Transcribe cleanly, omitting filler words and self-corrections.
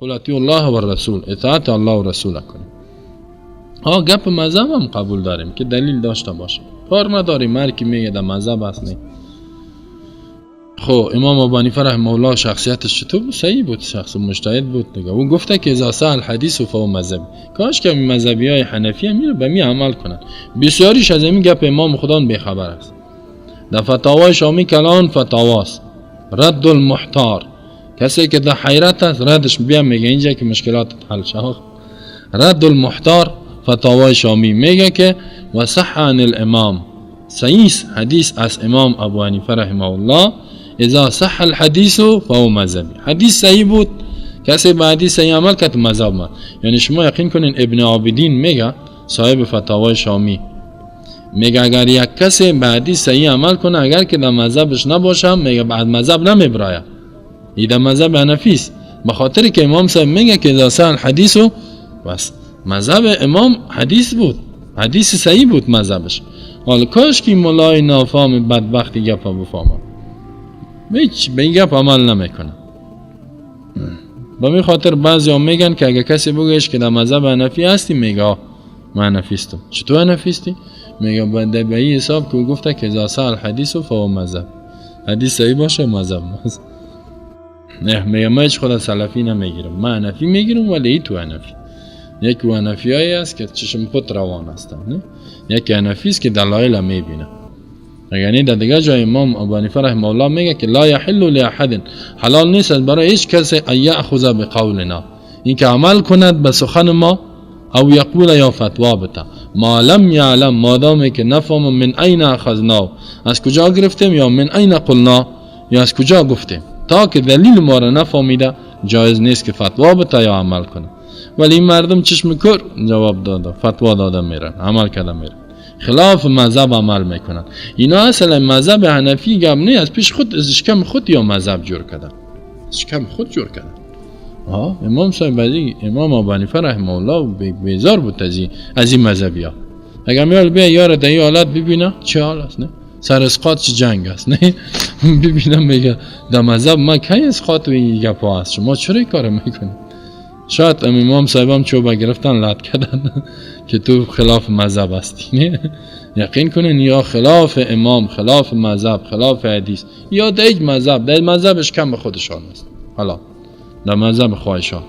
قل اطیعوا الله و الرسول، اطاعت الله و رسول کنیم. ها، گپ مذهب هم قبول داریم که دلیل داشته باشه، کار نداریم هر کی میگه در مذهب است. نه، خب امام ابو حنیفه رحمه الله شخصیتش چطور بود؟ صحیح بود، شخص مجتهد بود دیگه. او گفته که اذا صح الحدیث فهو مذهبی. کاش که مذهبی های حنفی هم به می عمل کنن. بسیاریش از این گپ امام خودان بیخبر است. در فتاوای شامی کلان فتاواست، رد المحتار، کسی که در حیرت است ردش بیا میگه اینجا که مشکلات حل شد. رد المحتار فتاوای شامی میگه که و صح عن الامام، صحیح حدیث از امام ابو حنیفه رحمه الله، اذا صح الحدیث فهو مذهبی. حدیث صحیح بود، کسی به حدیث صحیح عمل کرد، مذهب ما. یعنی شما یقین کنین ابن عابدین میگه، صاحب فتاوای شامی میگه اگر یک کسی به حدیث صحیح عمل کنه، اگر که در مذهبش نباشه، میگه بعد مذهب نمیبرایه. این در مذهب حنفی است، به خاطر که امام صاحب میگه که اذا صح الحدیث، بس مذهب امام حدیث بود، حدیث صحیح بود مذهبش. حالا کاش که ملای نافام بدبختی گپ بفهمه، هیچ به این گپ عمل نمیکنه. به می خاطر بعضی هم میگن که اگه کسی بگویش که در مذهب حنفی هستی، میگه من حنفی هستم. چطور حنفی هستی؟ میگه به این حساب که گفته که اذا صح الحدیث فهو مذهب، حدیث صحیح باشه مذهب ماست. نه، میگه من هیچ خود سلفی نمیگیرم، من حنفی میگیرم، ولی ای تو حنفی یکی حنفی هایی است که چشم پت روان هستن، نه؟ یکی حنفی است که دلایل میبینه. یعنی در دیگه جای امام ابو حنیفه رحمه الله میگه که لا یحل لاحد، حلال نیست برای هیچ کسی، ان یاخذ بقولنا، اینکه عمل کند به سخن ما، او یقول، یا فتوا بده، ما لم یعلم، مادامی که نفهم، من این اخذنا، از کجا گرفتیم، یا من این قلنا، یا از کجا گفتیم. تا که دلیل ما را نفهمیده جایز نیست که فتوا بده یا عمل کنه. ولی این مردم چشم کور جواب داده، فتوا داده میرن، عمل کرده میرن، خلاف مذهب عمل میکنن. اینا اصلا مذهب حنفی گم نه، از پیش خود، از شکم خود یا مذهب جور کردن، از شکم خود جور کردن. آه، امام صاحب از امام ابو حنیفه رحمه الله بیزار بود از این مذهبی ها. اگر میال بیا یار در این حالت ببینه چه حال است، نه سر اسقاط چه جنگ است، نه ببینم میگه در مذهب ما کی اسقاط و این گپ است؟ شما چرا این کار میکنید؟ شاید امام صاحبم چوبه گرفتن لط کردن که تو خلاف مذهب هستی. نه، یقین کنین یا خلاف امام، خلاف مذهب، خلاف حدیث، یا در مذهب، در مذهبش کم به خودشان است. حالا در مذهب خواهشان.